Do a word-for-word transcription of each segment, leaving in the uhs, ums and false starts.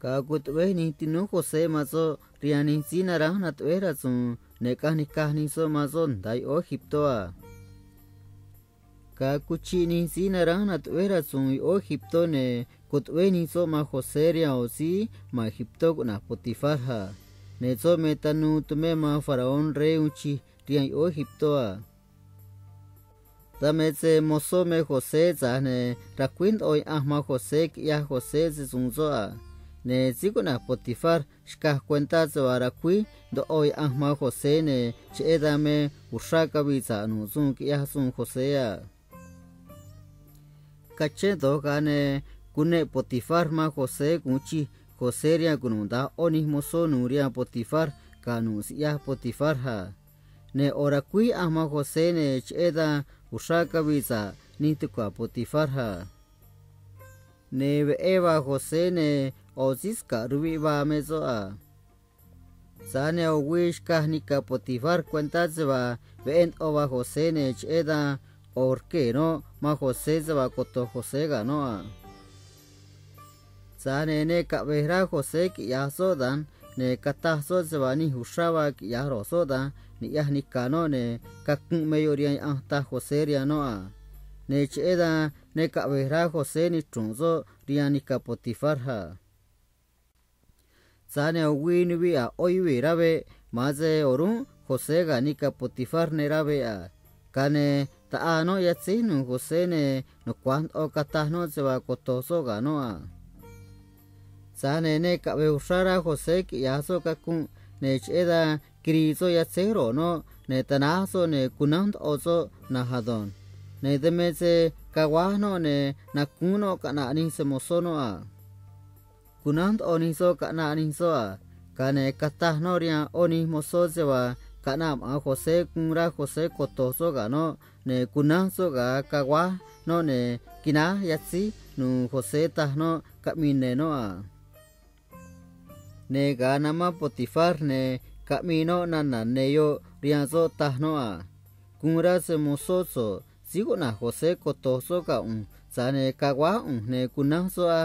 Ga̱a cutuꞌvéj nij tinúú José man soꞌ rihaan nij síí naránj natuꞌvéj rasu̱u̱n, ne̱ caꞌanj nica̱j nij soꞌ man soꞌ nda̱a yoꞌóó Egiptó a. Ga̱a cuchiꞌ nij síí naránj natuꞌvéj rasu̱u̱n yoꞌóó Egiptó, ne̱ cutuꞌvéj nij soꞌ man José rihaan ꞌo̱ síí ma̱n Egiptó cuꞌna̱j Potifar a. Ne̱ soꞌ me tanuu tumé man faraón rey uun chij rihaan yoꞌóó Egiptó a. Dan me se mozó me José, tza̱j ne̱ racuíj ndoꞌo Yaꞌanj man José quiꞌyaj José se‑su̱u̱n soꞌ a. Ne̱ síí cuꞌna̱j Potifar xcaj cuentá se vaa racuíj ndoꞌo Yaꞌanj man José, ne̱ cheꞌé dan me uxrá cavii sa̱ꞌ nu̱ꞌ suun quiꞌyaj suun José a. Cachén do̱j, ga̱a ne̱ cuneꞌ Potifar man José gu̱un chij José rihaan cunuda̱nj ꞌó nij mozó nu̱u̱ rihaan Potifar ga̱ nu̱ꞌ siꞌyaj Potifar a. Ne̱ ꞌo̱ racuíj Yaꞌanj man José, ne̱ cheꞌé dan uxrá cavii sa̱ꞌ nij tucua̱ Potifar a. Ne̱ veꞌé vaa José, ne̱ ꞌo̱ síí sca̱ꞌ ruviꞌ vaa me soꞌ a. Tza̱j ne̱ ꞌo̱ güii xcaj nica̱ Potifar cuentá se vaa veꞌé ndoꞌo vaa José, ne̱ cheꞌé dan ꞌo̱ rquee̱ noꞌ man José se vaa coto̱j José ga̱ noꞌ a. Tza̱j ne̱ ne caꞌve̱j rá José quiꞌya̱j soꞌ da̱nj, ne̱ cataj soꞌ se vaa nij uxrá vaa quiꞌya̱j ro̱j soꞌ da̱nj ni̱ꞌyaj nica̱ noꞌ, ne̱ cacunꞌ me yoꞌ rihaan Yaꞌanj, taj José rihaan noꞌ a. Ne̱ cheꞌé dan ne caꞌve̱j rá José nichru̱nꞌ soꞌ rihaan nica̱ Potifar a. Tza̱j ne̱ ꞌo̱ güii nuviꞌ a̱ ꞌó yuvii̱ rá veꞌ, ma̱an se o̱rúnꞌ José ga̱ nica̱ Potifar ne rá veꞌ a. Ga̱a ne̱ taꞌaa noꞌ yatzíj nu̱u̱ José, ne̱ nucua̱j ndoꞌo cataj noꞌ se vaa coto̱j soꞌ ga̱ noꞌ a. Tza̱j ne̱ ne caꞌve̱j uxrá rá José quiꞌya̱j soꞌ cacunꞌ, ne̱ cheꞌé dan quiri̱i̱ soꞌ yatzéj ro̱j noꞌ, ne̱ tanáj soꞌ, ne̱ cunánj ndoꞌo soꞌ na̱nj ado̱nj. Ne̱ dan me se caguáj noꞌ, ne̱ nacúún noꞌ caꞌna̱ꞌ nij se‑mo̱zó noꞌ a. Cunánj ndoꞌo nij soꞌ caꞌnaꞌ nij soꞌ a. Ga̱a ne̱ cataj noꞌ rihaan ꞌó nij mozó se vaa caꞌnaꞌ maꞌa̱n José guun rá José coto̱j soꞌ ga̱ noꞌ, ne̱ cunánj soꞌ ga̱a caguáj noꞌ, ne̱ quináj yatzíj nu̱u̱ José, taj noꞌ caꞌmii ne̱ noꞌ a. Ne̱ ga̱a namán Potifar, ne̱ caꞌmii noꞌ nana̱ ne̱ yoꞌ rihaan soꞌ, taj noꞌ a: Guun rá se‑mo̱zó so̱ꞌ síí cuꞌna̱j José coto̱j soꞌ ga̱ ꞌu̱nj, tza̱j ne̱ caguáj ꞌu̱nj, ne̱ cunánj soꞌ á.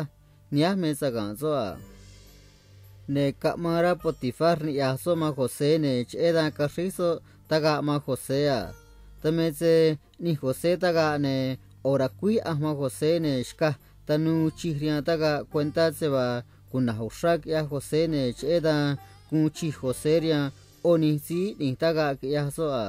Nihánj me saga̱nꞌ soꞌ a. Ne̱ caꞌmaan rá Potifar niꞌya̱j soꞌ man José, ne̱ cheꞌé dan caxríj soꞌ tagaꞌ man José a. Dan me se ꞌni̱j José tagaꞌ, ne̱ ꞌo̱ ra̱cuíj Yaꞌanj man José, ne̱ xcaj tanuu chij rihaan tagaꞌ cuentá se vaa cuna̱j uxrá quiꞌyaj José, ne̱ cheꞌé dan guun chij José rihaan ꞌó nij síí ꞌni̱j tagaꞌ quiꞌyaj soꞌ a.